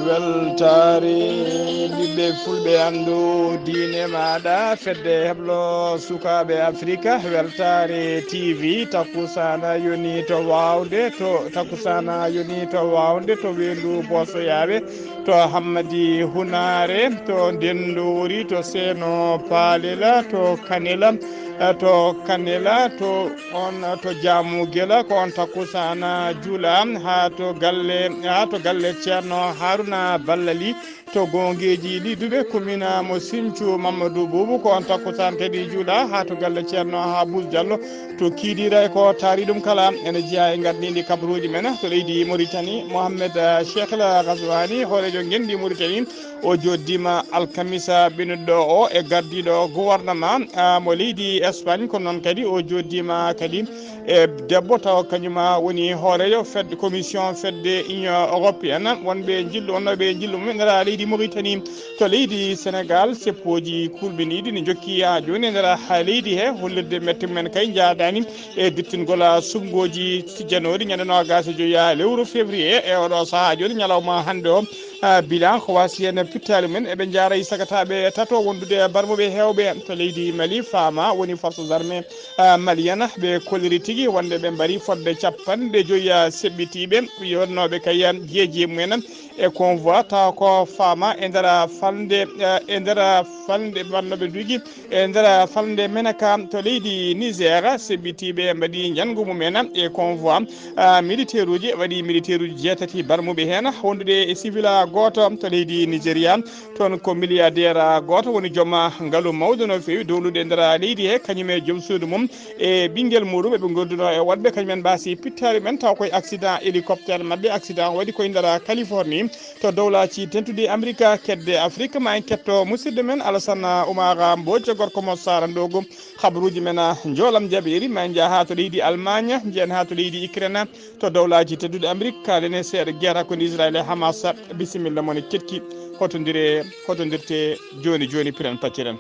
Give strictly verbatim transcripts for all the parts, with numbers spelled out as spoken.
Weltaare ɓiɓɓe fulɓe, anndu diine maaɗa, fedde heblo sukaaɓe Afrika, weltaare T V, takkusaana yoni to waawde, to takkusaana yoni to waawde, to weendu Boosoyaaɓe, to Hammadi Hunaare, to Ndenndoori, to Seeno Paalela, to Kanela, to Kanela, to on to Jaamu Gela, ko on takkusaana juula haa to galle, haa to galle Ceerno Haruna Ballali, to Goongeeji Liduɓe, commune mo Sinthiou Mamadou Boubou, ko on takkusaan kadi juula haa to galle Ceerno Habous Diallo, to Kiidiray ko taari ɗum kala. Ene jeyaa e ngardiindi kabaruuji men to leydi Mauritanie, Mohamed, eh, Cheikh El Ghazouani, hooreejo ngenndi Mauritanie, o jooɗdiima alkamisa ɓennuɗo o e gardiiɗo gouvernement, ah, mo leydi Espagne, kono noon kadi o jooɗdiima kadi e debbo tawa kañuma woni hooreejo fedde, commission fedde Union Européenne, wonɓe njillu, wonnooɓe njillu mum e nder leydi Mauritanie. To leydi Sénégal, seppooji kulɓiniiɗi ne njokki haa jooni e nder leydi he, hollirde mette mumen kay njaadaani e duttingol suɓngooji tijjanooɗi ñande noogaas e joy lewru février e oɗo sahaa jooni, ñalawma hannde o. Ah, bilan ko waasi heen pittaali men, eɓe njaara e sagataaɓe tato wondude e barmuɓe heewɓe to leydi Mali, faama woni forces armées, ah, maliennes, ɓe kolliri tigi wonde ɓe mbari fodde capanɗe joyi, ah, seɓɓitiiɓe, yonnooɓe kay jeeji mumen e convoi, tawa ko faama e nder falnde, ah, e nder falnde wonnooɓe duuji e nder falnde Menaka to leydi Niger, seɓɓitiiɓe mbaɗi njanngu mumen e convoi, ah, militaire uji, waɗi militaire uji jeetati barmuɓe heen, wondude e civil gooto to leydi Nigeria. Toon ko milliardaire gooto woni joom ngalu mawɗo no feewi dowlude e nder leydi he, kañum e joom suudu mum e ɓinngel muɗum, eɓe ngonduno e woɗɓe, kañum en mbaasi pittaali men, taw koye accident hélicoptère maɓɓe, accident waɗi koye nder Californie. To dowlaaji dentuɗi Amerika, kedde Afrika, ma en ketto musidɗo men Alassane Oumar Mbodj, gorko mo Sara Ndogo. Habaruuji men, ah, njoolam jaɓeeri, ma en njah haa to leydi Allemagne, njiyen haa to leydi Ukraine, to dowlaaji tedduɗi Amerika, kaalen e seeɗa jeyaa ko Israel e Hamas. Bisimilla mon e keɗki, hotondire, hotondirte jooni jooni, piren pacciren.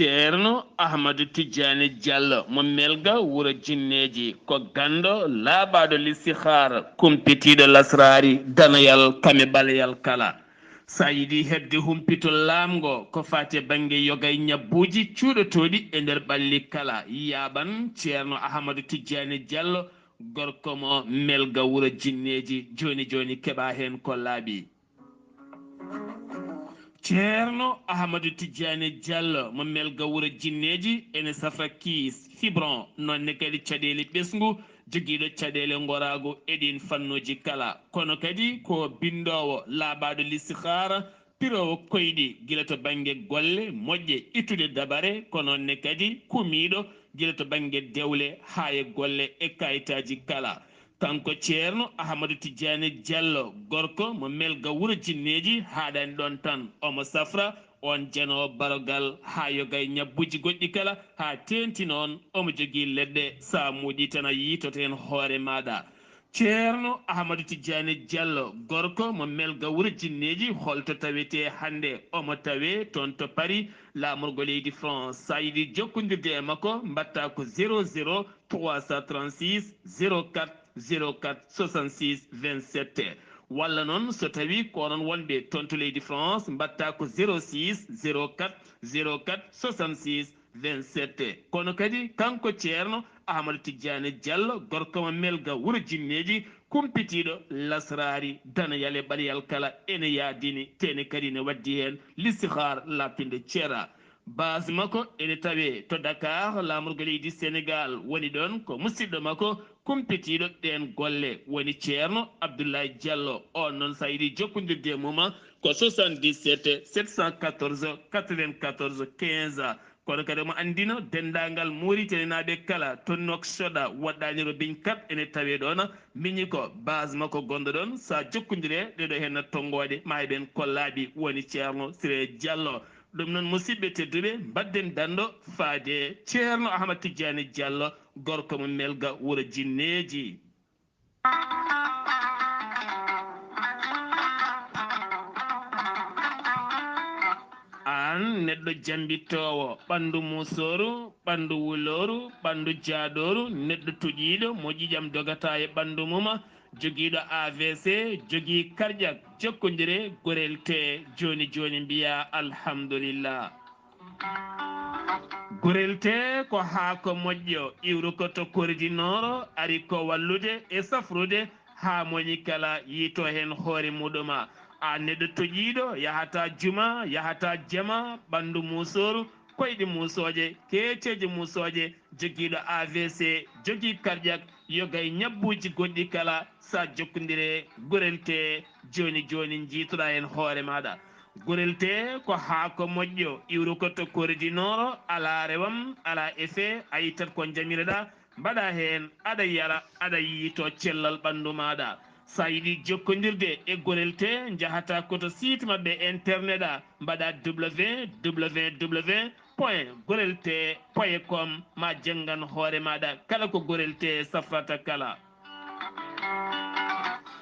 Ceerno Ahmadu Tijjaani Jallo mo Melga wuro Jinneeji, ko ganndo laaɓaaɗo listihaara, kumpitiiɗo lasraari, danayal kame ɓaleyal kala. So a yiɗi heɓde humpito laamngo ko faati e bannge yoga e ñabbuuji cuuɗotooɗi e nder ɓalli kala, yaaɓan Ceerno Ahmadu Tijjaani Jallo, gorko mo Melga wuro Jinneeji, jooni jooni keɓaa heen ko laaɓi. Ceerno Ahmadu Tijjaani Jallo mo Melga wuro Jinneeji ene safra kiis, fibron, noon ne kadi caɗeele ɓesngu, jogiiɗo caɗeele ngoraagu e ɗiin fannuuji kala. Kono kadi ko binndoowo laaɓaaɗo listihaara, piroowo koyɗi gila to bannge golle moƴƴe ittude dabare, ko noon ne kadi kumiiɗo gila to bannge dewle haa e golle e kayitaaji kala. Kanko Ceerno Ahmadu Tijjaani Jallo, gorko mo Melga wuro Jinneeji, haaɗaani ɗoon tan, omo safra oon janoowo barogal haa yoga e ñabbuuji goɗɗi kala, haa teeŋti noon omo jogii leɗɗe, so a muuƴii tan a yiitoto heen hoore maaɗa. Ceerno Ahmadu Tijjaani Jallo, gorko mo Melga wuro Jinneeji, holto tawetee hannde? Omo tawee toon to Paris, laamorgo leydi France. So a yiɗi jokkondirde e makko, mbaɗtaa ko zéro zéro trois cent trente-six zéro quatre zéro quatre soixante-six vingt-sept. Walla noon, so tawii ko onon wonɓe toon to leydi France, mbaɗtaa ko zéro six zéro quatre zéro quatre soixante-six vingt-sept. Kono kadi, kanko Ceerno Ahmadu Tijjaani Jallo, gorko mo Melga wuro Jinneeji, kumpitiiɗo lasraari, danayal e ɓaleyal kala, ene yaadini, te ene kadi ene waɗdi heen listihaar laaɓtinde ceera. Base makko ene tawee to Dakar, laamorgo leydi Senegal woni ɗoon, ko musidɗo makko kumpitiiɗo ɗeen golle woni Ceerno Abdoulaye Jallo. Oon noon, so a yiɗi jokkondirde e mum, ko soixante-dix-sept sept cent quatorze quatre-vingt-quatorze quinze. Kono kadi omo anndino denndaangal Muritaninaaɓe kala to Nouakchott, waɗɗaani robiñ kat ene tawee ɗoon, miñi ko base makko gonɗo ɗoon. So a jokkondire ɗeɗo heen tonngoode, ma heɓen ko laaɓi, woni Ceerno Siré Diallo. Ɗum noon, musidɓe tedduɓe, mbaɗden danndo faade Ceerno Ahmad Tijjaani Diallo, gorko mo Melga, wuro jinneeji. Aan neɗɗo jammbitoowo, ɓanndu muusooru, ɓanndu wulooru, ɓanndu jaaɗooru, neɗɗo tuƴiiɗo mo ƴiiƴam dogataa e ɓanndu mum, jogiiɗo A V C, jogii karƴak, jokkondire, gorel tee, jooni jooni mbiyaa alhamdulillah. Gorel tee ko haako moƴƴo, iwrukoto koridinooro, ari ko wallude e safrude haa moñi kala yiito heen hoore muɗum. A neɗɗo toƴiiɗo, yahataa juma, yahataa jama, ɓanndu muusooru, koyɗi muusooje, keeceeje muusooje, jogiiɗo A V C, jogii karƴak, yoga e ñabbuuji goɗɗi kala, so a jokkondire gorel tee, jooni jooni njiitoɗaa heen hoore maaɗa. Gorel tee ko haako moƴƴo, iwrukoto koridinooro, alaa rewam, alaa effet, a ittat ko njamiroɗaa, mbaɗaa heen, aɗa yara, aɗa yiito cellal ɓanndu maaɗa. So a yiɗi jokkondirde e gorel tee, njahataa ko to site maɓɓe internet a, mbaɗaa www point gorel tee point com, ma janngan hoore maaɗa kala ko gorel tee safrata kala.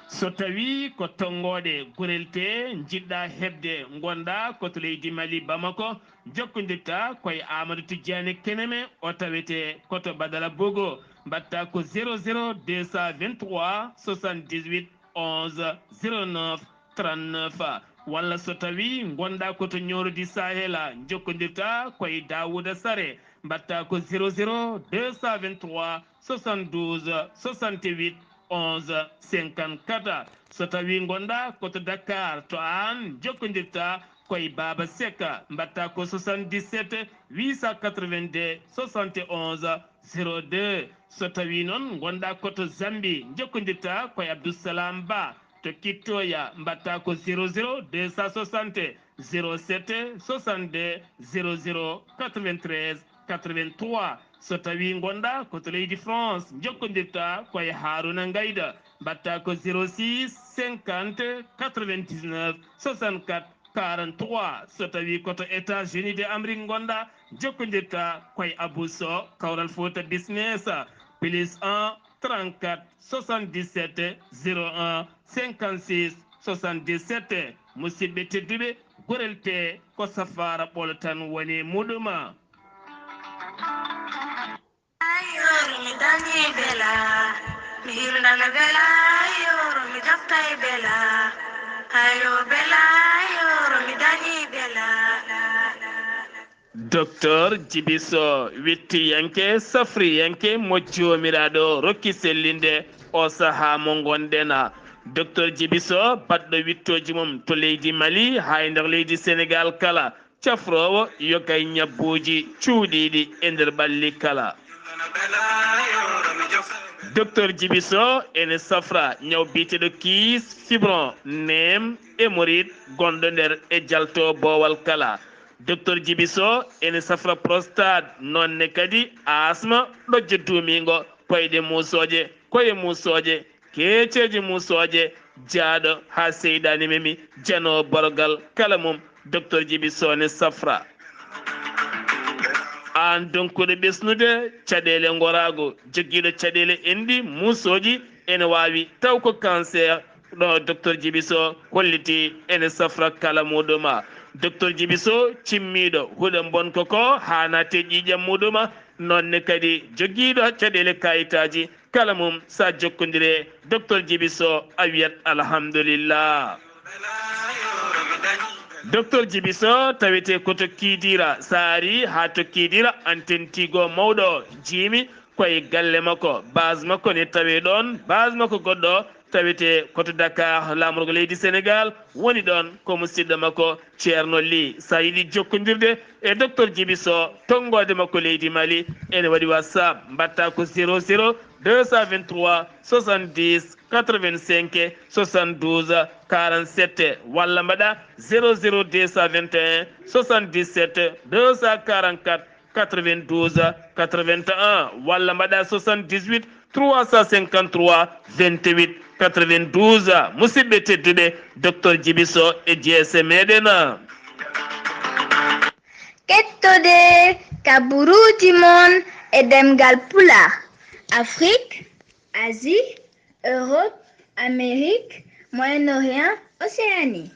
So tawii ko tonngoode gorel tee njiɗɗaa heɓde, ngonɗaa ko to leydi Mali, Bamako, jokkondirtaa ko e Amadou Tidiane Keneme, o tawetee ko to Badara Bogo. Mbaɗtaa ko zéro zéro deux cent vingt-trois soixante-dix-huit onze zéro neuf trente-neuf. Walla so tawii ngonɗaa ko to Ñooro di Sahel, jokkondirtaa ko e Daouda Sare, mbaɗtaa ko zéro zéro deux cent vingt-trois soixante-douze soixante-huit onze cinquante-quatre. So tawii ngonɗaa ko to Dakar, to Aan, jokkondirtaa ko e Baaba Seck, mbaɗtaa ko soixante-dix-sept huit cent quatre-vingt-deux soixante et onze zéro deux. So tawii noon ngonɗaa ko to Zambie, jokkondirtaa ko e Abdou Salam Ba, to Kittoya, mbaɗtaa ko zéro zéro deux cent soixante zéro sept soixante-deux zéro zéro quatre-vingt-treize quatre-vingt-trois. So tawii ngonɗaa ko to leydi France, jokkondirtaa ko e Harouna Ngayda, mbaɗtaa ko zéro six cinquante quatre-vingt-dix-neuf soixante-quatre quarante-trois. So tawii ko to États-Unis de Amérique ngonɗaa, jokkondirtaa ko e Abou Sow, Kawral Fouta Business, plus un trente-quatre soixante-dix-sept zéro un cinquante-six soixante-dix-sept. Musidɓe tedduɓe, gorel tee ko safaara ɓolo tan woni e muɗum. Ayo, mi dañi bela, mi hirnana bela, ayo, mi daftay bela, ayo, bela, ayo, mi dañi bela. Docteur Djiby Sow, wittiyanke, safriyanke mo Joomiraaɗo rokki sellinde o sahaa mo ngonɗen. Docteur Djiby Sow, baɗɗo wittooji mum to leydi Mali haa e nder leydi Senegaal kala, cafroowo yoga e ñabbuuji cuuɗiiɗi e nder ɓalli kala. Docteur Djiby Sow ene safra ñaw biyeteeɗo kiis, fibron, neem, hémorroïde gonɗo nder e jalto boowal kala. Docteur Djiby Sow ene safra prostate, noon ne kadi asma, ɗojjo duumiingo, koyɗe muusooje, koye muusooje, keeceeje muusooje, jaaɗo haa seyɗaani memi, janoowo borogal kala mum, Docteur Djiby Sow ne safra. Aan donkuɗo ɓesnude caɗeele ngoraagu, jogiiɗo caɗeele enɗi muusooji, ene waawi taw ko cancer, ɗo Docteur Djiby Sow holliti ene safra kala muɗum. Docteur Djiby Sow cimmiiɗo huɗo mbonko ko haa naate ƴiiƴam muɗum, noon ne kadi jogiiɗo caɗeele kayitaaji kala mum, so a jokkondire Docteur Djiby Sow, a wiyat alhamdulillah. Docteur Djiby Sow tawetee ko to Kidira, so a arii haa to Kidira, antenne Tigo mawɗo o jiimi ko e galle makko, base makko ne tawee ɗoon, base makko goɗɗo tawetee ko to Dakar, laamorgo leydi Senegaal woni ɗoon, ko musidɗo makko Ceerno Ly. So a yiɗi jokkondirde e Docteur Djiby Sow, tonngoode makko leydi Mali, ene waɗi WhatsApp, mbaɗtaa ko zéro zéro deux cent vingt-trois soixante-dix quatre-vingt-cinq soixante-douze quarante-sept, walla mbaɗa zéro zéro deux cent vingt et un soixante-dix-sept deux cent quarante-quatre quatre-vingt-douze quatre-vingt-un, walla mbaɗa soixante-dix-huit trois cent cinquante-trois vingt-huit quatre-vingt-douze. Musidɓe tedduɓe, Docteur Djibiso e J S meɗen. Kettoɗe kaburuuji mon e ɗemngal Pulaar, Afrique, Asie, Europe, Amérique, Moyen-Orient, Océanie.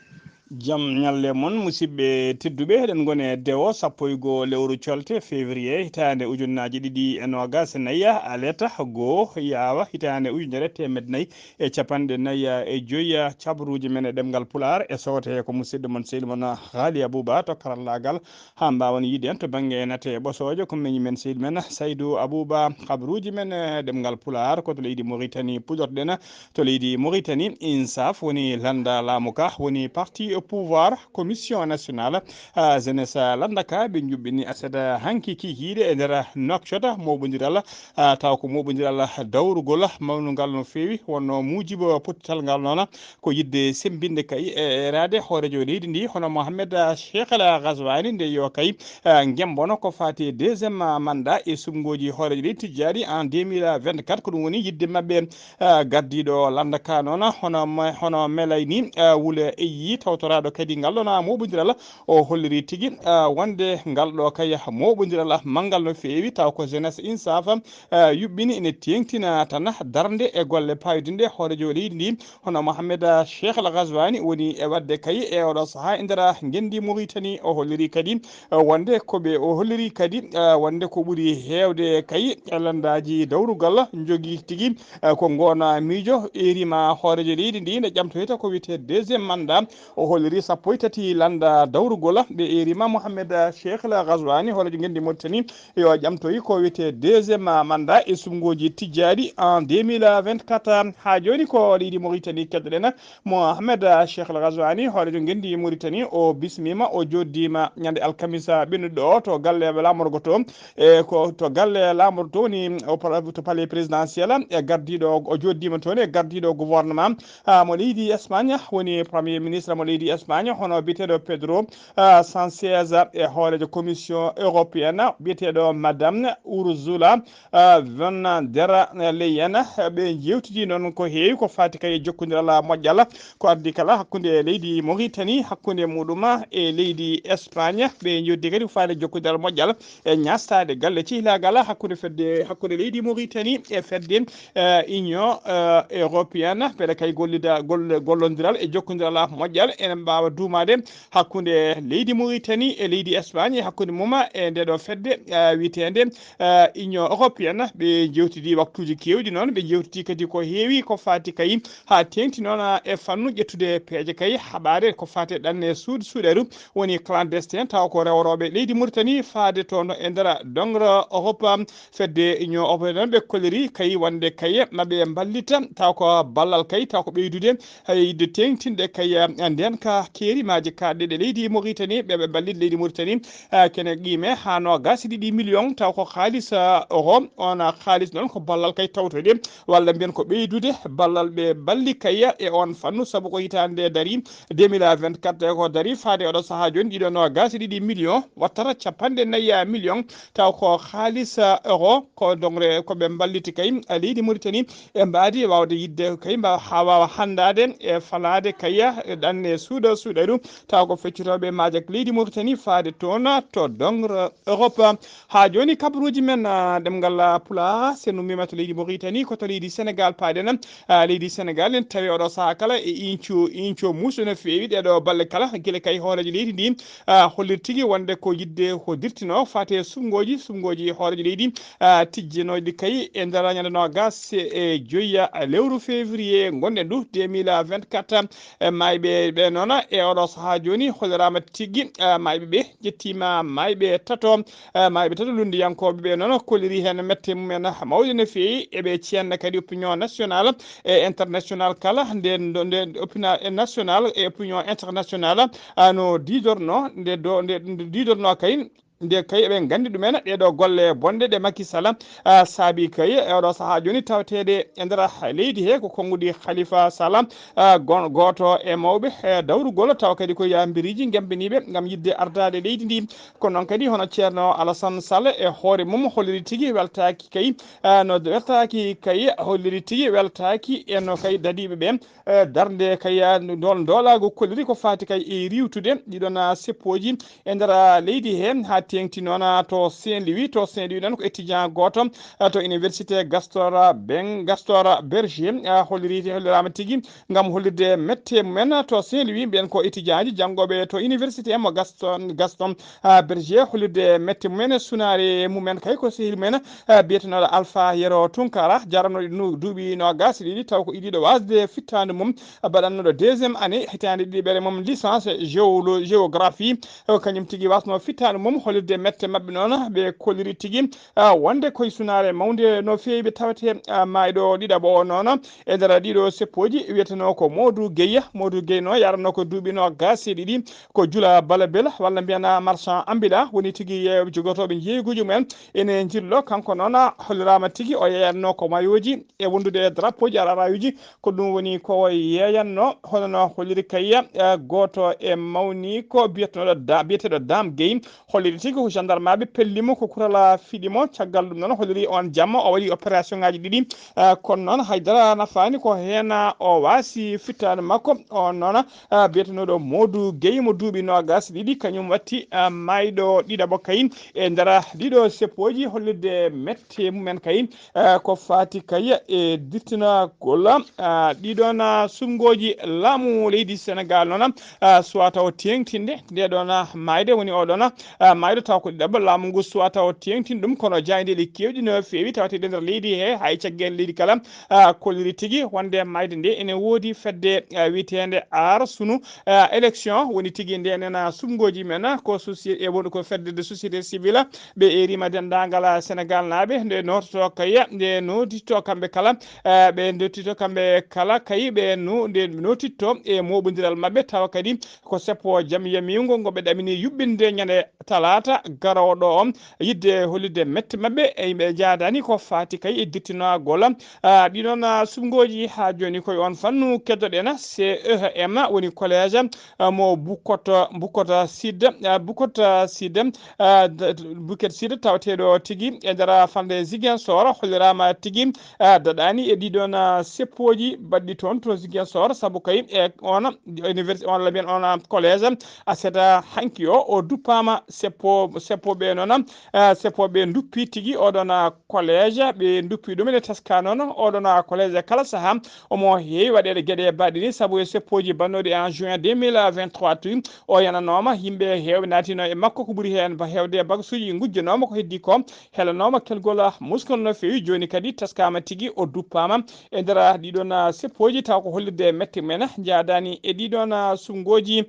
Jam ñalle mon, musidɓe tedduɓe, eɗen ngoni e dewo sappo e goo lewru colte février, hitaande ujunnaaji ɗiɗi e noogas e nayi, aleta goo yaawa hitaande ujunere teemedde nayi e capanɗe nayi e joyi. Kabaruuji men e ɗemngal Pulaar e soote ko musidɗo mon, sehil mon Haali Abuba to karallaagal, haa mbaawen yiide en to bannge nate ɓosoojo, ko miñi men sehil men Saydu Abuba. Kabaruuji men e ɗemngal Pulaar ko to leydi Mauritanie puɗorɗen. To leydi Mauritanie, INSAF woni lannda laamu ka, woni parti au pouvoir, commission nationale, ah, jeunesse lannda ka, ɓe njuɓɓini aset hanki kikiiɗe e nder Nouakchott, mooɓondiral, ah, taw ko mooɓondiral dawrugol mawnungal no feewi, wonno muujibo pottital ngal noon ko yiɗde semmbinde kay e eeraade hooreejo leydi ndi, hono Mohamed Cheikh El Ghazouani, nde yo kay, ah, ngembono ko faati e deuxième mandat e suɓngooji hooreejo leydi tijjaaɗi en deux mille vingt-quatre. Ko ɗum woni yiɗde maɓɓe, ah, gardiiɗo lannda ka noon, hono ma-, hono Melayni, ah, Wule Eyyi, tawtoraaɗo kadi ngal ɗoon mooɓondiral, o holliri tigi, ah, wonde ngal ɗo kay mooɓondiral manngal no feewi, taw ko jeunesse INSAF, ah, yuɓɓini ene teeŋtina tan darnde e golle paaydinɗe hooreejo leydi ndi, hono Mohamed Cheikh El Ghazouani woni e waɗde kay e oɗo sahaa e nder ngenndi Mauritanie. O holliri kadi, ah, wonde ko ɓe, o holliri kadi, ah, wonde ko ɓuri heewde kay e lanndaaji dawrugol njogii tigi, ah, ko ngoon miijo eerima hooreejo leydi ndi nde ƴamtoyta ko wiyetee deuxième mandat. O holliri sappo e tati lannda dawrugol ɓe eerima Mohamed Cheikh El Ghazouani, hooreejo ngenndi Mauritanie, yo ƴamtoy ko wiyetee deuxième mandat e suɓngooji tijjaaɗi en deux mille vingt-quatre. Haa jooni ko leydi Mauritanie keddoɗen Mohamed Cheikh El Ghazouani, hooreejo ngenndi Mauritanie, o bismiima, o jooɗdiima ñande alkamisa ɓennuɗo o to galle laamorgo to, e ko to galle laamorgo to woni o pala-, to palais présidentiel, e gardiiɗo, o jooɗdiima toon e gardiiɗo gouvernement, ah, mo leydi Espagne, woni premier ministre mo leydi Espagne, hono biyeteeɗo Pedro, ah, Sanchez, e hooreejo commission européenne, biyeteeɗo Madame Ursula, ah, von der Leyen. Ɓe njeewtidi noon ko heewi ko faati kay e jokkondiral moƴƴal, ko addi kala hakkunde leydi Mauritanie, hakkunde muɗum e leydi Espagne. Ɓe njeewtidi kadi ko faati e jokkondiral moƴƴal e ñaastaade galle cehilaagal hakkunde fedde, hakkunde leydi Mauritanie e fedde, eh, Union, eh, européenne, mbeɗa kay gollida-, golle-, gollondiral e jokkondiral moƴƴal ene mbaawa duumaade hakkunde leydi Mauritanie e leydi Espagne, e hakkunde mum e nde ɗo fedde, eh, wiyeteende, eh, Union européenne. Ɓe njeewtidi waktuuji keewɗi noon, ɓe njeewtidi kadi ko heewi ko faati kay haa teeŋti noon e fannu ƴettude peeje kay haɓaade ko faati e ɗanne suud-, suuɗeeru woni clandestin, taw ko rewrooɓe leydi Mauritanie faade toon e nder doŋre Europe. Fedde Union européenne ɓe kolliri kay wonde kay maɓe mballita, taw ko ballal kay, taw ko ɓeydude, hay yiɗde teeŋtinde kay, eh, ndeen ka keerimaaji kaaɗɗe ɗe leydi Mauritanie, ɓe ɓe mballit leydi Mauritanie, eh, kene qiime haa noogaas e ɗiɗi million, taw ko haalis, eh, euro, on haalis noon ko ballal kay tawtoyde, walla mbiyen ko ɓeydude ballal ɓe mballi kay e on fannu, sabu ko hitaande nde dari, deux mille vingt-quatre ko dari faade oɗo sahaa jooni, ɗiɗo noogaas e ɗiɗi million, wattata capanɗe nayi million, taw ko haalis, eh, euro, ko doŋre ko ɓe mballiti kay, eh, leydi Mauritanie, e mbaadi waawde yiɗde kay mba-, haa waawa hanndaade e falaade kay, eh, ɗanne suuɗa suuɗayru, taw ko feccitooɓe maajak leydi Mauritanie faade toon to doŋre Europe. Haa jooni kabaruuji men, ah, ɗemngal, ah, Pulaar, so en ummiima to leydi Mauritanie, ko to leydi Sénégal paaɗen. Ah, leydi Sénégal en tawi oɗo sahaa kala e inco, inco muusuɗo no feewi ɗeeɗo balle kala, gila kay hooreejo leydi ndi, ah, hollir tigi wonde ko yiɗde ko dirtinoo faate suɓngooji, suɓngooji hooreejo leydi, ah, tijjinooɗi kay e nder ñande noogaas e joyi lewru février ngonɗen ndu deux mille vingt-quatre. E maayɓe ɓe noon e oɗo sahaa jooni holliraama tigi, ah, maayɓe ɓe ƴettiima maayɓe tato, eh, maayɓe tato lunndiyankooɓe ɓe noon kolliri heen mette mumen mawɗe no feewi. Eɓe ceenna kadi opinion national e international kala, nden ɗo, nden opinion national e opinion international, ah, no diidorno, nde do, nde, nde diidorno kay, nde kay eɓe nganndi ɗumen ɗee ɗoo golle bonɗe ɗe Macky Sall, ah, saabi kay e oɗo sahaa jooni tawateede e nder leydi he ko konnguɗi Khalifa Sall, ah, gon-, gooto e mawɓe, eh, dawrugol tawa kadi ko yambiriiji ngembiniiɓe ngam yiɗde ardaade leydi ndi. Kono noon kadi hono Ceerno Alassane Sall e hoore mum holliri tigi weltaaki kay, ah, no weltaaki kay holliri tigi weltaaki e no kay dadiiɓe ɓe, eh, darnde kay, ah, ndol-, ndoolaagu kolliri ko faati kay e riiwtude ɗiɗon, ah, seppooji e nder, ah, leydi he, haa teeŋti noon, ah, to Saint-Louis. To Saint-Louis noon ko étudiant gooto, ah, to université Gaston, ah, Ben-, Gaston, ah, Berger, ah, holliri-, holliraama tigi ngam hollirde mette mumen to Saint-Louis. Mbiyen ko étudiant ji janngooɓe to université mo Gaston, Gaston, ah, Berger, hollirde mette mumen e sunaare mumen kay ko sehil mumen, ah, biyetenooɗo Alpha Yero Tunkara, jarano nu-, duuɓi noogaas e ɗiɗi, taw ko idiiɗo waasde fittaandu mum, ah, baɗannooɗo deuxième année, hitaande ɗiɗiɓere mum licence géolo-, géographie. O kañum tigi wasno fittaandu mum hollirde mette maɓɓe noon, ɓe kolliri tigi, ah, wonde koye sunaare mawnde no feewi. Ɓe tawete, ah, maayɗo ɗiɗaɓo o noon e nder ɗiɗo seppooji wiyetenoo ko Modou Gueye. Modou Gueye noon yaranno ko duuɓi noogaas e ɗiɗi, ko jula balabel walla mbiyen marchand ambulant woni tigi ye-, jogotooɓe njeeyguuji mumen ene njillo. Kanko noon holliraama tigi o yeeyanno ko mayoji e wondude e drapeauji ararayuji. Ko ɗum woni ko yeeyanno, hono no holliri kay, eh, gooto e mawni ko biyeteɗo Da-, biyeteɗo Dame Gueye. Holliri tigi ko gendarmeaɓe pellimo ko kurala fiɗi mo. Caggal ɗum noon holliri on jamma o waɗi opération ngaji ɗiɗi, eh, kono noon haydara nafaani ko heen o waasi fittaandu makko. On noon, eh, biyeteɗo Modou Gueye mo duuɓi noogaas ɗiɗi, kañum watti, eh, maayɗo ɗiɗaɓo kay e nder ɗiɗo seppooji hollirde mette mumen kay, eh, ko faati kay e dirtinagol, ah, ɗiɗon, ah, suɓngooji laamu leydi Senegal noon, ah, suwa taw teeŋtinde nde ɗon, ah, maayde woni oɗon, ah, maayɗo taw ko ɗiɗaɓo laamu ngu suwa taw teeŋtin ɗum. Kono jaayndeeji keewɗi no feewi tawteeɗi e nder leydi he, hay caggal leydi kala, ah, kolliri tigi wonde maayde nde ene woodi fedde, ah, wiyeteende Aar Sunu, ah, élection woni tigi nde nena suɓngooji men ko société e won ko fedde de société civile. Ɓe eerima denndaangal Senegal naaɓe nde noototo kay, nde nootitto kamɓe kala, eh, ɓe nootitto kamɓe kala kay ɓe no-, nde nootitto e mooɓondiral maɓɓe tawa kadi ko seppo jam yamiwngo ngo ɓe ɗamini yuɓɓinde ñande talaata garooɗo o, yidde hollirde mette maɓɓe e ɓe njaadani ko faati kay e dirtinagol, ah, ɗiɗon, ah, suɓngooji. Haa jooni koye on fannu keddoɗen C E M woni collège, ah, mo Bukot, Bukot Sud, ah, Bukot Sud, ah, d-, d-, Bukot Sud tawateeɗo tigi e nder falnde Ziguinchor holliraama tigi, ah, daɗaani e ɗiɗon, ah, seppooji baɗɗi toon to Ziguinchor, sabu kay e on université, on labiyen on, ah, collège, ah, seeɗa hanki o, o duppaama seppo, seppo ɓe noon, ah, seppo ɓe nduppi tigi oɗon, ah, collège, ɓe nduppi ɗum ene teska noon oɗon, ah, collège kala sahaa omo heewi waɗeede geɗe baɗɗe ni, sabu e seppooji bannooɗi en juin deux mille vingt-trois tigi, o yananooma, yimɓe heewɓe naatino e makko, ko ɓuri heen ba heewde bagasuuji ngujjanooma, ko heddi ko helanooma kelgol muskol no feewi. Jooni kadi teskaama tigi, o duppaama e nder ɗiɗon, ah, seppooji, taw ko hollirde mette men njaadaani e ɗiɗon, ah, suɓngooji.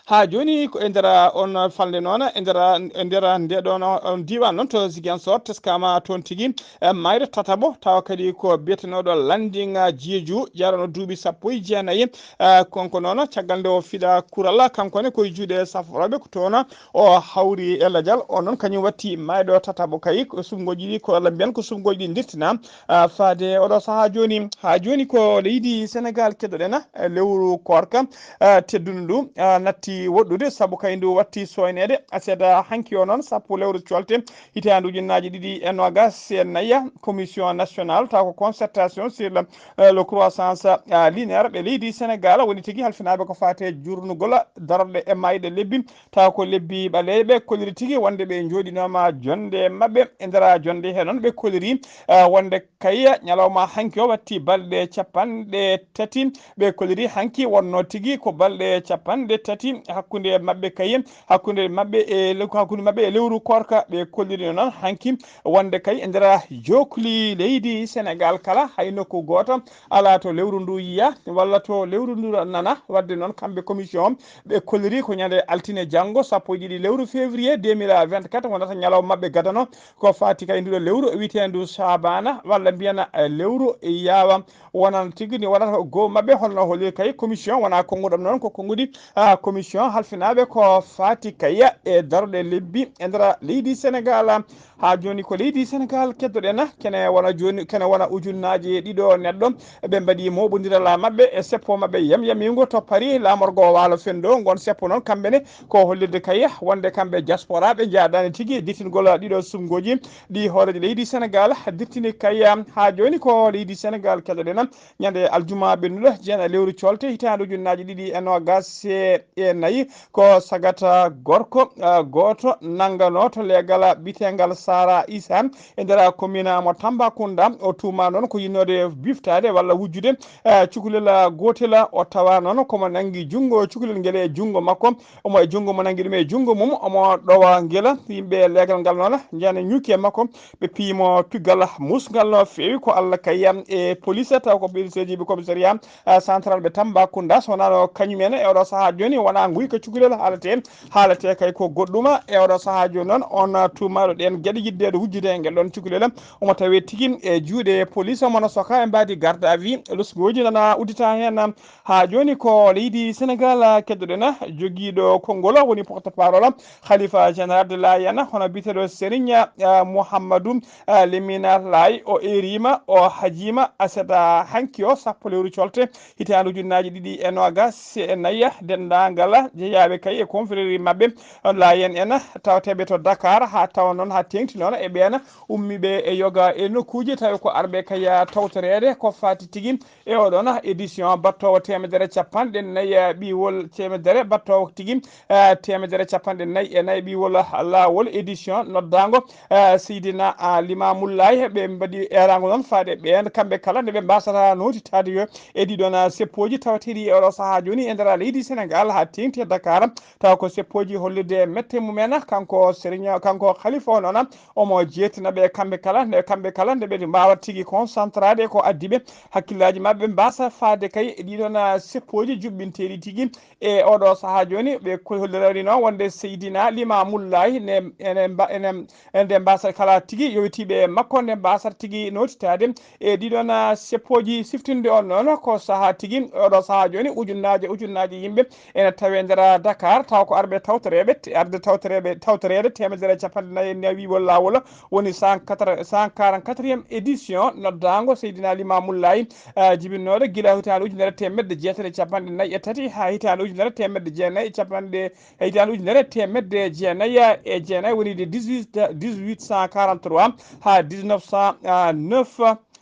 Haa jooni ko e nder on falnde noon, e nder, e nder nde ɗon on diiwaan noon to Ziguinchor, teskaama toon tigi, eh, mayre tataɓo, tawa kadi ko biyetenooɗo Landing, ah, Jeeju, jarano duuɓi sappo e jeenayi. Ah, kanko noon, caggal nde o fiɗa kural, kanko ne ko e juuɗe saforooɓe ko toon o hawri e lajal. O noon kañum watti mayɗo tataɓo kay, ko suɓngooji ɗi, ko walla mbiyan ko suɓngooji ɗi ndirtina, ah, faade oɗo sahaa jooni. Haa jooni ko leydi Senegal keddoɗen, eh, lewru koorka, eh, teddundu ndu, eh, natti woɗɗude, sabu kay ndu watti soyneede. Seeɗa hanki o noon, sappo lewru colte, hitaande ujunnaaji ɗiɗi e noogaas e nayi, Commission nationale taw ko concertation sur le, eh, le croissance, eh, linéaire ɓe leydi Senegal woni tigi halfinaaɓe ko faate jurnugol darorɗe e maayde lebbi, taw ko lebbi ɓaleeɓe, kolliri tigi wonde ɓe njooɗinooma jonnde maɓɓe. E nder jonnde he noon ɓe kolliri, eh, wonde kay ñalawma hanki o watti balɗe capanɗe tati. Ɓe kolliri hanki wonno tigi ko balɗe capanɗe tati hakkunde maɓɓe kay, hakkunde maɓɓe e le-, hakkunde maɓɓe e lewru koorka. Ɓe kolliri noon hanki wonde kay e nder jookli leydi Senegal kala, hay nokku gooto alaa to lewru ndu yiya walla to lewru ndu nana. Wadde noon kamɓe commission ɓe kolliri ko ñande altine janngo sappo e ɗiɗi lewru février deux mille vingt-quatre wonata ñalawma maɓɓe gadano, ko faati kay nduɗo lewru wiyeteendu Saabana walla mbiyen, eh, lewru yaawa. Wonan tigi ni wonata ko goo maɓɓe holno holiri kay commission wona konnguɗam noon, ko konnguɗi, ah, Commission halfinaaɓe ko faati kaya e darɗe lebbi e nder leydi Senegal. Haa jooni ko leydi Senegal keddoɗen, kene wona jooni, kene wona ujunnaaje ɗiɗo neɗɗo ɓe mbaɗi moɓondiral maɓɓe e seppo maɓɓe yam yamigo to Paris, laamorgo waalo fenndo. Ngon seppo noon kamɓe ne ko hollirde kaya wonde kamɓe diaspora ɓe njaadaani tigi dittingol ɗiɗo sumgooji ɗi hooreejo leydi Senegal dirtini kaya. Haa jooni ko leydi Senegal keddoɗen, ñande aljuma ɓennuɗo jeena lewru colte hitaande ujunnaaji ɗiɗi e noogas e nayi, ko sagata gorko, ah, gooto nanngano to leegal bitengal Sara Isa e nder commune mo Tambacounda. O tuuma noon ko yinnoode biftaade walla wujjude, ah, cukalel gootel. O tawa noon komo nanngi junngo cukalel ngel e junngo makko. Omo e junngo mo nanngi ɗum e junngo mum, omo ɗowa ngel. Yimɓe leegal ngal noon njana ñuuki e makko, ɓe piyi mo piggal musngal no feewi. Ko Allah kay e police, taw ko policeeji ɓe commissariat, ah, central ɓe Tambacounda. So wonano kañum en e oɗo sahaa jooni wona nguyka cukalel haalate, haalate kay ko goɗɗuma. E oɗo sahaa jooni noon on tuumaaɗo ɗeen geɗe yiddeede wujjude e ngel ɗon cukalel, omo tawee tigi e juuɗe police, omo no soka e mbaadi garde à vue. Losgooji nana uddita heen. Haa jooni ko leydi Senegal keddoɗen, jogiiɗo konngol woni porte parole Khalifa général de Layène, hono biyeteeɗo Serigne, ah, Mouhamadou, ah, Lemina Laye. O eeriima, o hajiima aset hanki o sappo lewru colte hitaande ujunnaaji ɗiɗi e noogas e nayi. Denndaangal jeyaaɓe kay e confrérie maɓɓe Layène en tawteeɓe to Dakar, haa tawa noon haa teeŋti noon e ɓeen ummiiɓe e yoga e nokkuuji, tawi ko arɓe kay tawtoreede ko faati tigi e oɗon édition battoowo teemedere capanɗe nayi, eh, ɓiwol teemedere battoowo tigi, eh, teemedere capanɗe nayi e nayi ɓiwol laawol, édition noddaango, eh, Seydina, ah, Limamullahi. Ɓe mbaɗi eeraango noon faade ɓeen kamɓe kala nde ɓe mbasata nootitaade yo e ɗiɗon, ah, seppooji tawateeɗi e oɗo sahaa jooni e nder leydi Senegal haa teeŋti e Dakar, tawa ko seppooji hollirde mette mumen. Kanko Serigne, kanko Khalifa o noon, omo jeetina ɓe kamɓe kala, nde kamɓe kala nde ɓe mbaawata tigi concentrade ko addi ɓe, hakkillaaji maɓɓe mbaasa faade kay e ɗiɗon, ah, seppooji juɓɓinteeɗi tigi e oɗo sahaa jooni. Ɓe ko hollirani noon wonde Seydina Limamullahi ne, ene mba-, ene, ene nde mbaasa kala tigi yowitiiɓe e makko nde mbaasata tigi nootitaade e ɗiɗon, ah, seppooji. Siftinde on noon ko sahaa tigi, oɗo sahaa jooni ujunnaaje, ujunnaaje yimɓe ene tawee nder Dakar, taw ko arɓe tawtoreeɓe, te-, arde tawtoreeɓe, tawtoreede teemedere e capanɗe nayi e nayi wiyol laawol, woni cent quatre, cent quarante-quatrième édition noddaango Seydina Limamullahi, ah, jibinnooɗo gila hitaande ujunere teemedde jeetati e capanɗe nayi e tati haa hitaande ujunere teemedde jeenayi e capanɗe, hitaande ujunere teemedde jeenayi e jeenayi, woni de dix-huit, dix-huit cent quarante-trois haa dix-neuf cent neuf.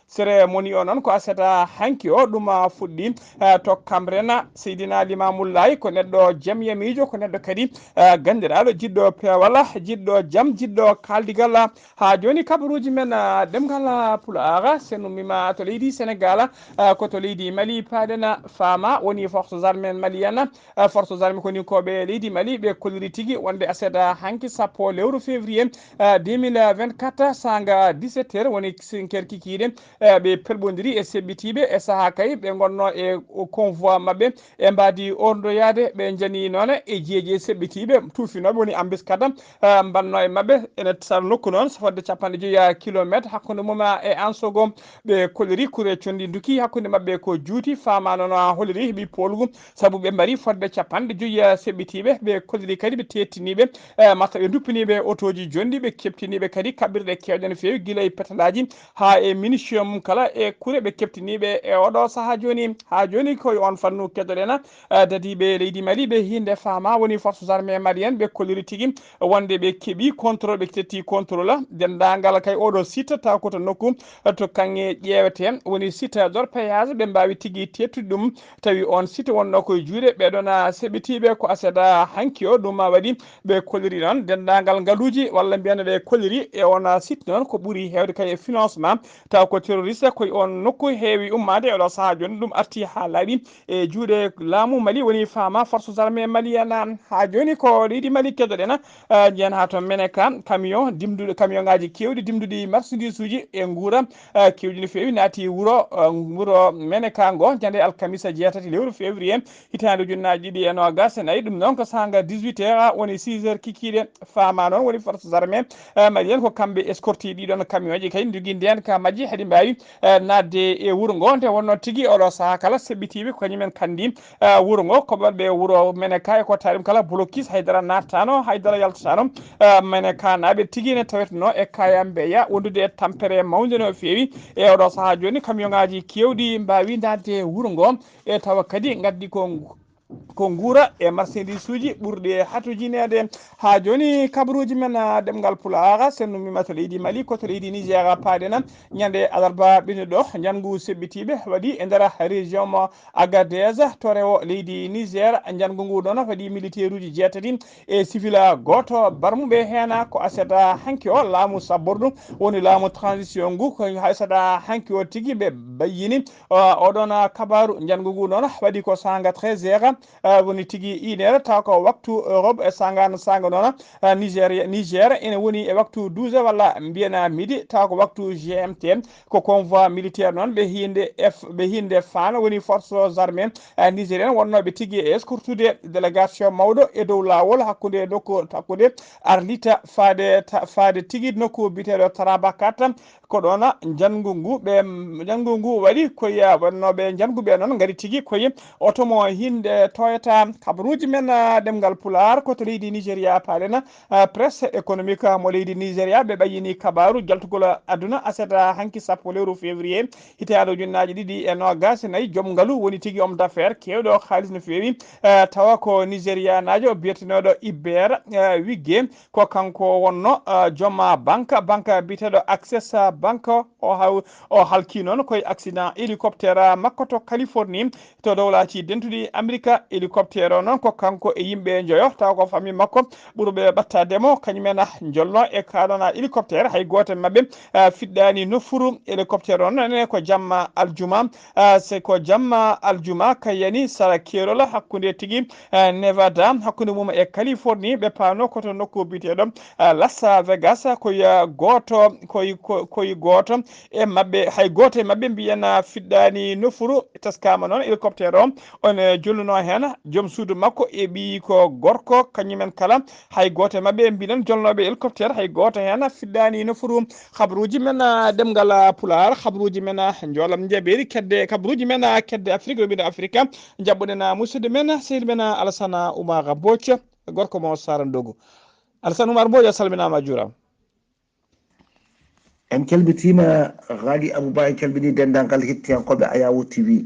Cérémonie o noon ko aset hanki o ɗum, ah, fuɗɗi, ah, to Kamrena. Seydina Limamullahi ko neɗɗo jam yamiijo, ko neɗɗo kadi, ah, ganndiraaɗo, jiɗɗo peewal, jiɗɗo jam, jiɗɗo kaaldigal. Haa jooni kabaruuji men, ah, ɗemngal, ah, Pulaar, so en ummiima to leydi Senegal, ah, ko to leydi Mali paaɗen, ah, faama woni forces armées maliennes, ah, forces armées koninkooɓe leydi Mali, ɓe kolliri tigi wonde aset hanki sappo lewru février, ah, deux mille vingt-quatre, saanga dix-sept heures, woni cinq heures kikiiɗe, eh, ɓe pelɓondiri e seɓɓitiiɓe e sahaa kay ɓe ngonno e convoi maɓɓe e mbaadi orndoyaade. Ɓe njani noon e jeeje seɓɓitiiɓe tuufinooɓe woni ambiskada, eh, mbanno e maɓɓe ene sara nokku noon so fodde capanɗe joyi kilometre hakkunde mum e Ansogo. Ɓe kolliri kure conndi duki hakkunde maɓɓe ko juuti, faama noon holliri heɓi poolgu sabu ɓe mbari fodde capanɗe joyi seɓɓitiiɓe. Ɓe kolliri kadi ɓe teettiniiɓe, eh, masta ɓe nduppiniiɓe otooji jonɗi, ɓe keɓtiniiɓe kadi kaɓirɗe keewɗe no feewi, gila e petalaaji haa e munition mum kala e kure ɓe keɓtiniiɓe e oɗo sahaa jooni. Haa jooni ko e on fannu keddoɗen, eh, dadiiɓe leydi Mali ɓe hiinde faama woni forces armées maliennes ɓe kolliri tigi wonde ɓe keɓi contrôle, ɓe tetti contrôle denndaangal kay oɗo site taw ko to nokku, eh, to kaŋŋe ƴeewete woni site d'orpaillage, ɓe mbaawi tigi teettude ɗum. Tawi on site wonnoo ko e juuɗe ɓee ɗoon seɓɓitiiɓe ko aset hanki o, ɗum waɗi ɓe kolliri noon denndaangal ngaluuji walla mbiyen ɓe kolliri e on site noon ko ɓuri heewde kay e financement taw ko terroriste ko e on nokku heewi ummaade e oɗo sahaa jooni. Ɗum arti haa laaɓi e juuɗe laamu Mali woni faama forces armées maliennes. Haa jooni ko leydi Mali keddoɗen, eh, njiyen haa to Meneka, camion dimduɗo, camion ŋaaji keewɗi dimduɗi marchandise uji e nguura, eh, keewɗi no feewi naati wuro, eh, wuro Meneka ngo ñande alkamisa jeetati lewru février hitaande ujunnaaji ɗiɗi e noogas e nayi. Ɗum noon ko saanga dix-huit heures woni six heures kikiiɗe. Faama noon woni forces armées, eh, maliennes ko kamɓe escorti ɗiɗon camion ji kay njogii ndeen ka majji haɗi mbaawi eh, naatde e wuro ngo. Nde wonnoo tigi oɗo sahaa kala, seɓɓitiiɓe ko kañumen kandi, eh, wuro ngo, ko ɓe wuro Meneka e ko taari ɗum kala blocus, haydara nattano, haydara yaltatano. Eh, Meneka naaɓe tigi ne tawetno e Kayambeya, wondude e tampere mawnde no feewi. E oɗo sahaa jooni, camion ŋaaji keewɗi mbaawi naatde e wuro ngo, e tawa kadi ngaddi ko ngu-, ko nguura e marchandise uji ɓurɗi e hatujineede. Haa jooni, kabaruuji men, ah, ɗemngal Pulaar, senndu mi ma to leydi Mali, ko to leydi Niger paaɗen. Ñande alarba ɓennuɗo, njanngu seɓɓitiiɓe waɗi e nder région mo Agadez, to rewo leydi Niger. Njanngu ngu ɗoon waɗi militaire uji jeetati e civil gooto barmuɓe heen. Ko aset hanki o laamu sabbordu woni laamu transition ngu, ko aset hanki o tigi ɓe bayyini, uh, oɗon, uh, kabaaru. Njanngu ngu noon waɗi ko saanga treize heures, uh, woni tigi une heure, taw ko waktu Europe e saanga, saanga noon, uh, Niger, Niger ene woni e waktu douze heures walla mbiyen midi, taw ko waktu G M T. Ko convoi militaire noon ɓe hinde F, ɓe hinde F A N, woni forces armées, uh, nigériennes, wonnooɓe tigi e escortude délégation mawɗo e dow laawol hakkunde nokku, hakkunde Arlita faade, ta-, faade tigi nokku biyeteeɗo Tarabakat. Ko ɗoon njanngu ngu ɓe, njanngu ngu waɗi koye, wonnooɓe njanngu ɓe noon ngari tigi koye oto mo hinde Toyota. Kabaruuji men, ah, ɗemngal Pulaar, ko to leydi Nigeria paaɗen, ah, presse économique mo leydi Nigeria, ɓe ɓayyini kabaaru jaltugol aduna aset hanki sappo lewru février hitaande ujunnaaji ɗiɗi e noogaas e nayi. Joom ngalu woni tigi homme d'affaires keewɗo kaalis no feewi, eh, tawa ko Nigerianaajo biyetenooɗo Iber, eh, Wigge. Ko kanko wonno, ah, joom banque, banque biyeteeɗo Access Bank. O haw-, o halki noon koye accident hélicoptère makko to Californie, to Dowlaaji Dentuɗi Amerika. Hélicoptère o noon ko kanko e yimɓe njoyo, taw ko famille makko ɓurɓe ɓattaade mo, kañumen, ah, njolno e kaa ɗoon, ah, hélicoptère. Hay gooto e maɓɓe, ah, fiɗɗaani nofuru. Hélicoptère o noon ko jamma aljuma, ah, se ko jamma aljuma ka yani sara keerol hakkunde tigi eh, Nevada, hakkunde mum e Californie, ɓe paano ko to nokku biyeteeɗo, eh, Las Vegas. Koye gooto, koye, ko-, koye gooto e maɓɓe, hay gooto e maɓɓe mbiyen, ah, fiɗɗaani nofuru. Teskaama noon hélicoptère o, on, eh, jolnuno heen joom suudu makko e ɓiyi ko gorko, kañumen kala, hay gooto e maɓɓe mbiɗen jolnooɓe hélicoptère, hay gooto heen fiɗɗaani nofuru. Kabaruuji men, ah, ɗemngal, ah, Pulaar, kabaruuji men, ah, njoolam njabeeri kedde, kabaruuji men, ah, kedde Afrik, roɓindo Afrika. Njaɓɓuɗen, ah, musidɗo men, sehil men, ah, Alassane Oumar Mbodj, gorko mo Sarandogo. Alassane Oumar Mbodj, a salminaama, a juuraama. En calmitiima, Ghali Abouba, en calminii denndaangal hettiyankooɓe Ayawo T V.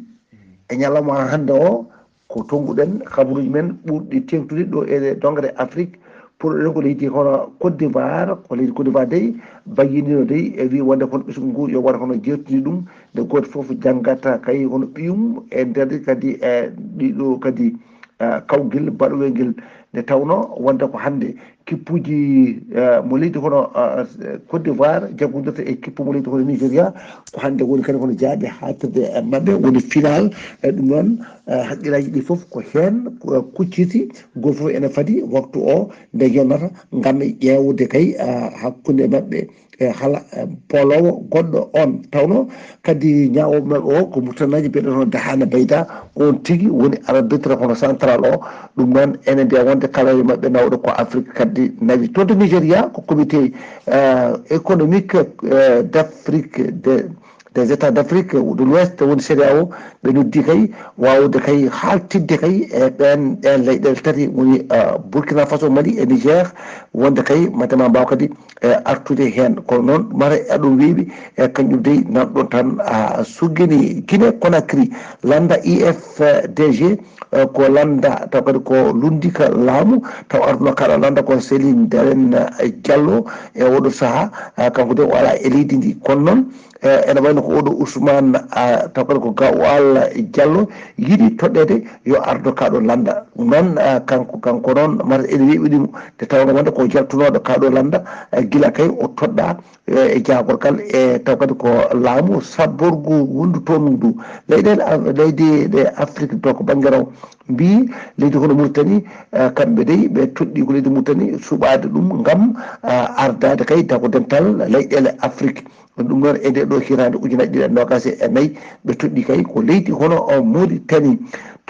E ñalawma hannde o, ko tonnguɗen kabaruuji men ɓurɗi teeŋtude ɗo e dongre Afrik. Pour ɗen ko leydi hono Côte d'Ivoire, ko leydi Côte d'Ivoire dey, bayyinino dey, e wi wonde kono ɓesngu ngu yo waɗ hono jeertini ɗum, nde gooto fof janngata kay hono ɓiyum e nder kadi e ɗiɗo kadi, eh, kawgel baɗowel ngel, nde tawno wonde ko hannde kippuuji, eh, mo leydi hono, eh, Côte d'Ivoire jaggondirta e kippu mo leydi hono Nigeria, ko hannde woni kadi hono jaaɓe haaɗtirde e maɓɓe, woni final. E ɗum noon, eh, haqqillaaji ɗi fof ko heen, eh, kucciti, gooto fof ene fadi waktu o nde yonata ngam ƴeewde kay, eh, hakkunde maɓɓe e hala, eh, pooloowo goɗɗo on. Tawno kadi ñaawoowo maɓɓe o ko Murtanaaji biyeteeɗo hono Dahana Bayda, on tigi woni arbitre hono central o. Ɗum noon ene mbiya wonde kala e maɓɓe nawɗo ko Afrique kadi nawi. Toon to Nigeria ko comité, eh, économique, eh, d'Afrique de, des États d'Afrique de l'Ouest, woni CEDEAO, ɓe noddi kay waawde kay haaltidde kay e ɓeen, ɗeen leyɗeele tati woni, eh, Burkina Faso, Mali e Niger, wonde kay mate ma mbaaw kadi, eh, artude heen. Kono noon mate aɗum weeɓi, e kañum dey nanɗon tan a suggini Guinée Conakry, lannda I F D G, eh, ko lannda taw kadi ko lunndika laamu, taw ardunoo kaɗo lannda ko Céline Dalein, eh, Diallo e oɗo sahaa, eh, kanko de o alaa e leydi ndi. Kono noon, eh, ene wayno ko oɗo Ousmane, ah, taw kadi ko Gaoual Diallo yiɗi toɗɗeede yo ardo kaɗo lannda. Ɗum noon, ah, kanko, kanko noon mata ene weeɓi ɗum nde tawno wonde ko jaltunooɗo kaɗo lannda, eh, gila kay o toɗɗa, eh, e jaagorgal e taw kadi ko laamu sabborgu wondu toon ndu. Leyɗeele Af-, leydi ɗe Afrique to ko bannge raw mbiyi leydi hono Mauritanie, eh, kamɓe dey ɓe toɗɗi ko leydi Mauritanie suɓaade ɗum ngam, ah, ardaade kay dago dental leyɗeele Afrique. Ɗum noon e nde ɗo hitaande ujunaaji ɗiɗi e noogaas e nayi ɓe toɗɗi kay ko leydi hono, o, Mauritanie.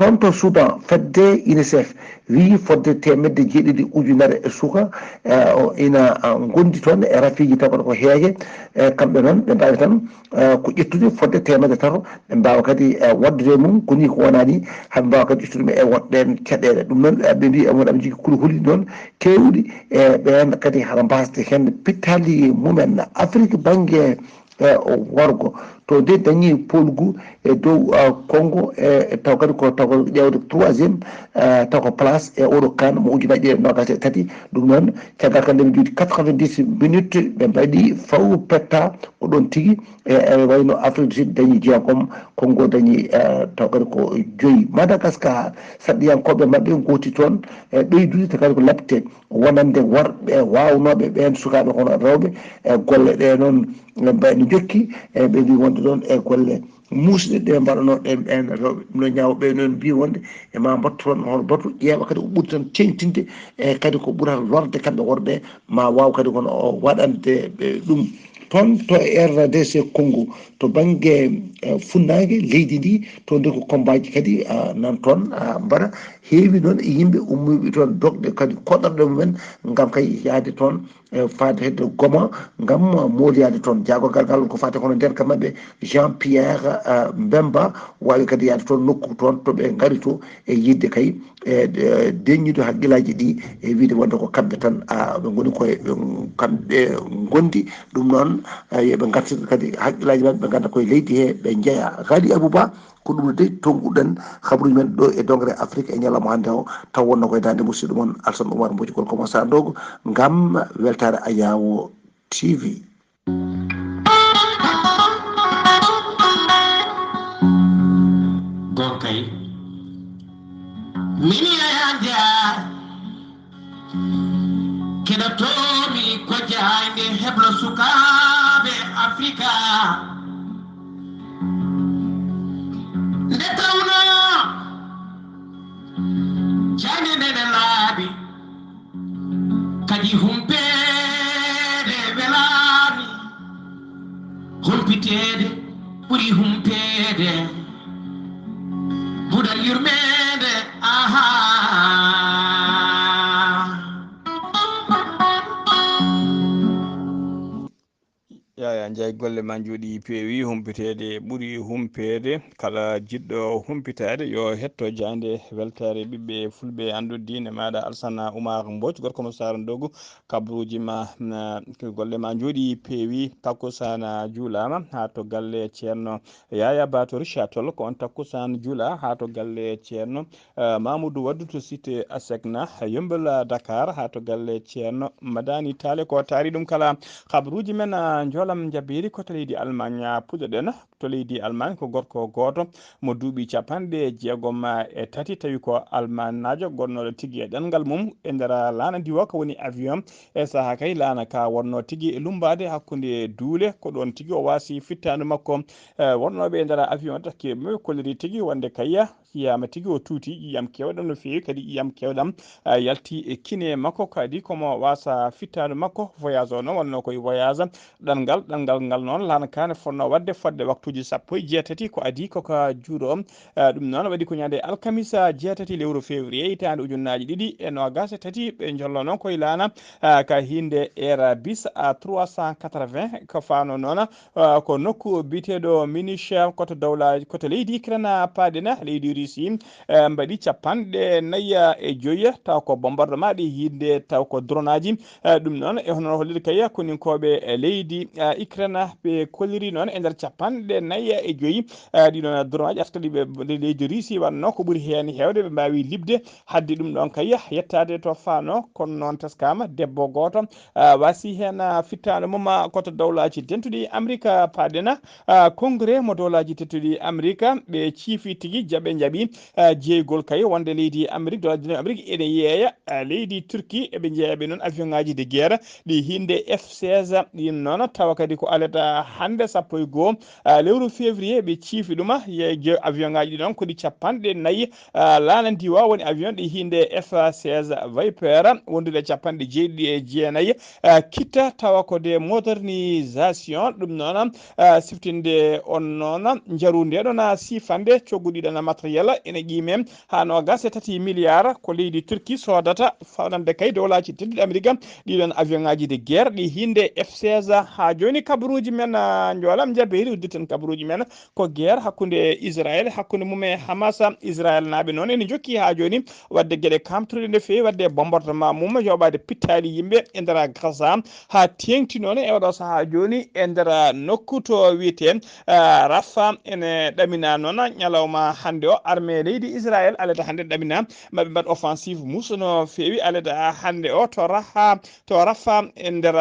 Toon to Soudan, fedde UNICEF wiyi fodde teemedde jeeɗiɗi ujunere e suka, eh, o ina, ah, ngondi toon e rafiiji taw ko heege. Eh, kamɓe noon ɓe mbaawi tan, eh, ko ƴettude fodde teemedde tato, ɓe mbaawa kadi, eh, waɗdude e mum ko nii ko wonaa nii, haa ɓe mbaawa kadi ƴettude ɗum e woɗɗeen caɗeele. Ɗum noon, eh, ɓe mbiyi e mum aɓe njogii kulhuli noon keewɗi, e ɓeen kadi hara mbaasde heen pittaali mumen. Afrik bannge, eh, worgo, to nde dañi poolgu e dow, ah, Congo, e taw kadi ko taw ko ƴeewde troisième, eh, taw ko place e oɗo kan mo ujunaaji ɗiɗi e noogaas e tati. Ɗum noon, caggal kan nde ɓe njuuti quatre-vingt-dix minutes, ɓe mbaɗi faw petta ko ɗoon tigi. E, e wayno Afrique du Sud dañi jeegom, Congo dañi, eh, taw kadi ko joyi. Madagascar, saɗɗiyankooɓe maɓɓe ngooti toon, e ɓeydude taw kadi ko laɓte wonande worɓe waawnooɓe ɓeen sukaaɓe kono rewɓe. E golle ɗe noon, e mbayno jokki, e ɓe mbi wonde ɗoon e golle muusɗe ɗe mbaɗanoo ɗen ɓeen rewɓe. No ñaawɓe noon mbi wonde e ma mbattu toon hono batu ƴeewa kadi ko ɓuri tan teeŋtinde, e kadi ko ɓurata lorde kamɓe worɓe ma waaw kadi kono o waɗande ɓe ɗum. Toon to R D C Congo, to bannge, eh, funnaange leydi ndi, to nde ko kombaaji kadi, ah, nan toon, ah, mbaɗa. Heewi noon e yimɓe ummiiɓe toon dogde kadi koɗorɗe mumen ngam kay yahde toon, eh, faade hedde Goma ngam mooliyaade toon. Jaagorgal ngal ko faati kono nden ka maɓɓe Jean Pierre, ah, Mbemba waawi kadi yahde toon nokku toon to ɓe ngari to e yiɗde kay e, e, deññude hakkillaaji ɗi e wiyde wonde ko kamɓe tan, a, ɓe ngoni koye, ɓe, kamɓe ngondi. Ɗum noon, a, yo ɓe ngartir kadi hakkillaaji maɓɓe, ɓe ngannda koye leydi he ɓe njeya. Ghali Abouba, ko ɗum de tonnguɗen habaruuji men ɗo e dongre Afrique e ñalawma hannde o, taw wonno koye daande musidɗo mon Alsan Oumar Mbodji Gorko mo Sandogo ngam weltaare Ayaawo T V. Gonkay, min Yaya Njaay, keɗotoomi ko jaaynde heblo sukaaɓe Afrika. Nde tawnoo jaaynde nde ne laaɓi, kadi humpeede welaani, humpiteede ɓuri humpeede. Buɗal yurmeende, ahaa. Yaya Njaay, golle ma njooɗii, peewi, humpiteede ɓuri humpeede. Kala jiɗɗo humpitaade, yo hetto jaaynde weltaare ɓiɓɓe fulɓe, anndu diine maaɗa Alsana Oumar Mbodj, gorko mo Saara Ndogu. Kabaruuji ma, na, golle ma njooɗii, peewi. Takkusaan juulaama haa to galle Ceerno Yaya Batori Chatol, ko on takkusaan juula haa to galle Ceerno, eh, Mamoudou Waddu to cité Asecna, Yembel, Dakar, haa to galle Ceerno Madani Tale. Ko taari ɗum kala, kabaruuji men, ah, njoolam njabiiri ko to leydi Allemagne, ah, puɗɗoɗen. To leydi Allemagne ko gorko gooto mo duuɓi capanɗe jeegom e tati, tawi ko Almannaajo gonnooɗo tigi e ɗanngal mum e nder laana ndiwa, ko woni avion. E sahaa kay laana ka wonnoo tigi e lummbaade hakkunde duule, ko ɗoon tigi o waasi fittaandu makko. Eh, wonnooɓe e nder avion taki mo kolliri tigi wonde kayya yiyaama tigi o tuuti ƴiiƴam keewɗam no feewi, kadi ƴiiƴam keewɗam, ah, yalti e kine makko, kadi komo waasa fittaandu makko. Voyage o noon wonnoo koye voyage ɗanngal. Ɗanngal ngal noon laana ka ne fotnoo waɗde fodde waktuuji sappo e jeetati, ko adii ko ka juuro. Ah, ɗum noon waɗi ko ñande alkamisa jeetati lewru février hitaande ujunnaaji ɗiɗi e noogaas e tati. Ɓe njollo noon koye laana, ah, ka hinnde Airbus A trois cent quatre-vingts, ko faano noon, ah, ko nokku biyeteeɗo Munich, koto dowla, koto leydi Ukraine paaɗen, leydi Russie, eh, mbaɗi capanɗe nayi e joyi, taw ko bombardement ɗi hinnde, taw ko dronaaji. Eh, ɗum noon, e hono holliri kay koninkooɓe, eh, leydi, eh, Ukraine, ɓe kolliri noon e nder capanɗe nayi e joyi, eh, ɗi noon dronaaji artuɗi ɓe leydi Russie, wannoo ko ɓuri heen heewde ɓe mbaawi liɓde. Haddi ɗum ɗoon kay yettaade to faano, kono noon teskaama debbo gooto, ah, waasi heen, ah, fittaandu mum, ah, koto dowlaaji dentuɗi Amerika paaɗen, ah, congrès mo dowlaaji dentuɗi Amerika, ɓe ciifi tigi jaɓe njaɓi, ah, jeygol kay wonde leydi Amerika, dowlaaji dentuɗi Amerika ene yeeya, ah, leydi Turki, eɓe njeeya ɓe noon avion ŋaaji de guerre ɗi hinnde F seize, ɗin noon tawa kadi ko alata hannde sappo e goo, ah, lewru février, ɓe ciifi ɗuma, ye-, je-, avion ŋaaji ɗi noon ko ɗi capanɗe nayi, ah, laana ndiwa woni avion ɗi hinnde F seize Viper, wondude capanɗe jeeɗiɗi e jeenayi, ah, kitta tawa ko de modernisation, ɗum noon, ah, siftinde on noon njaru nde ɗon, ah, siifande coggu ɗi ɗon matériel Kala ene qiime haa noogas e tati milliard ko leydi Turki soodata, fawnande kay dowlaaji tedduɗi Amerika ɗiɗon avion ŋaaji de guerre ɗi hinde F seize. Haa jooni kabaruuji men, ah, njoolam jabeeri udditen kabaruuji men ko guerre hakkunde Israël, hakkunde mum e Hamas. Israël naaɓe noon ene njokki haa jooni waɗde geɗe kamtuɗe no feewi, waɗde bombardement mum, yoɓaade pittaali yimɓe e nder Gaza. Haa teeŋti noon e oɗo sahaa jooni e nder nokku to wiyetee, ah, Rafa ene ɗamina noon ñalawma hannde o. Armée leydi Israël aleda hannde ɗamina maɓe mbaɗ offensive muso no feewi aleda hannde o to Raha, to Rafa e nder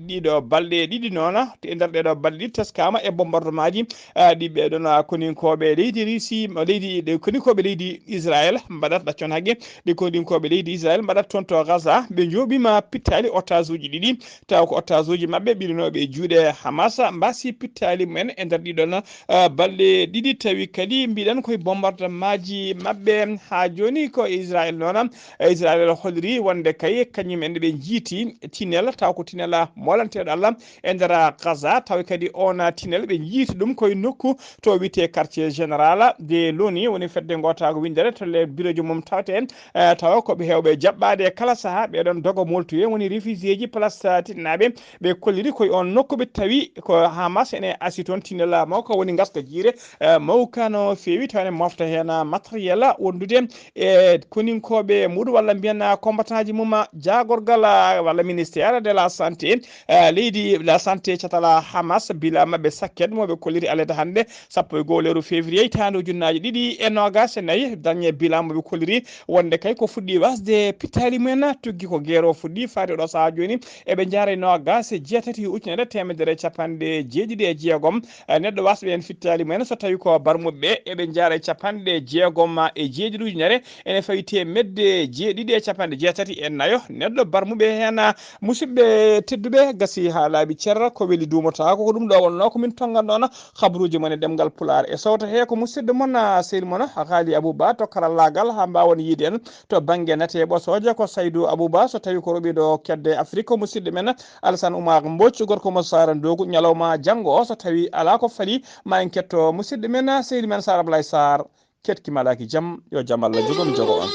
ɗiɗo balɗe ɗiɗi noon. E nder ɗeɗo balɗe ɗiɗi teskama e bombardement ji, ah, ɗi ɓeɗon, ah, koninkooɓe leydi Russie, ma leydi, ɗe koninkooɓe leydi Israël mbaɗat, ɗaccon haqqe, ɗi koninkooɓe leydi Israël mbaɗat toon to Gaza. Ɓe njoɓima pittaali otage uji ɗiɗi, tawa ko otage uji maɓɓe ɓilinooɓe e juuɗe Hamas, mbasi pittaali mumen e nder ɗiɗon, ah, balɗe ɗiɗi. Tawi kadi mbiɗen koye bombardement ji maɓɓe haa jooni ko Israël noon. Israël holliri wonde kay kañum en ɓe njiiti tinel, taw ko tinel molanteeɗo Allah e nder Gaza. Tawi kadi on tinel ɓe njiiti ɗum koye nokku to wiyetee quartier général de l'ONU, woni fedde ngootaango winndere to le bureau ji mum tawte, eh, tawa ko ɓe heewɓe jaɓɓaade e kala sahaa. Ɓeɗon dogo moltuye woni réfugié ji Palestine naaɓe, ɓe kolliri koye on nokku ɓe tawi ko Hamas ene asi toon tinel makko woni ngaska jiire, eh, mawka no feewi, tawa ene mofta heen matériel wondude e koninkooɓe muɗum walla mbiyen combattant ji mum, jaagorgal, ah, walla ministère de la santé, ah, leydi la santé catal Hamas, bilan maɓɓe sakket mo ɓe kolliri alede hannde sappo e goho lewru février taande ujunnaaji ɗiɗi e noogas e nayi, dañe bilan mo ɓe kolliri wonde kay ko fuɗɗi wasde pittaali mumen, tuggi ko guerre o fuɗɗi faade ɗo sahaa jooni. Eɓe njaara e noogas e jeetati ujunere teemedere capanɗe jeeɗiɗi e jeegom, eh, neɗɗo wasɓe heen pittaali mumen, so tawi ko barmuɓe, eɓe njaara e capanɗe jeegom e jeeɗiɗi ujunere, ene fawi teemedde jeeɗiɗi e capanɗe jeetati e nayo neɗɗo barmuɓe heen. Musidɓe tedduɓe, gasi haa laaɓi cer, ko weli duumotaako, ko ɗum ɗo wonnoo ko min tonngannoon kabaruuji mon e ɗemngal Pulaar e sowto he. Ko musidɗo mon, ah, sehil mon, ah, Haali Abouba to karallaagal, haa mbaawon yiide en to bannge nate ɓosooje, ko Saydou Abouba, so tawi ko roɓiɗo kedde Afrique, ko musidɗo men Alassane Oumar Mbodj, gorko mo Saara Ndogu, ñalawma janngo o, so tawi alaa ko fali, ma en ketto musidɗo men, sehil men Sara Ablaye Sarr, ketki malaaki jam, yo jam Allah jogo mi jogo on.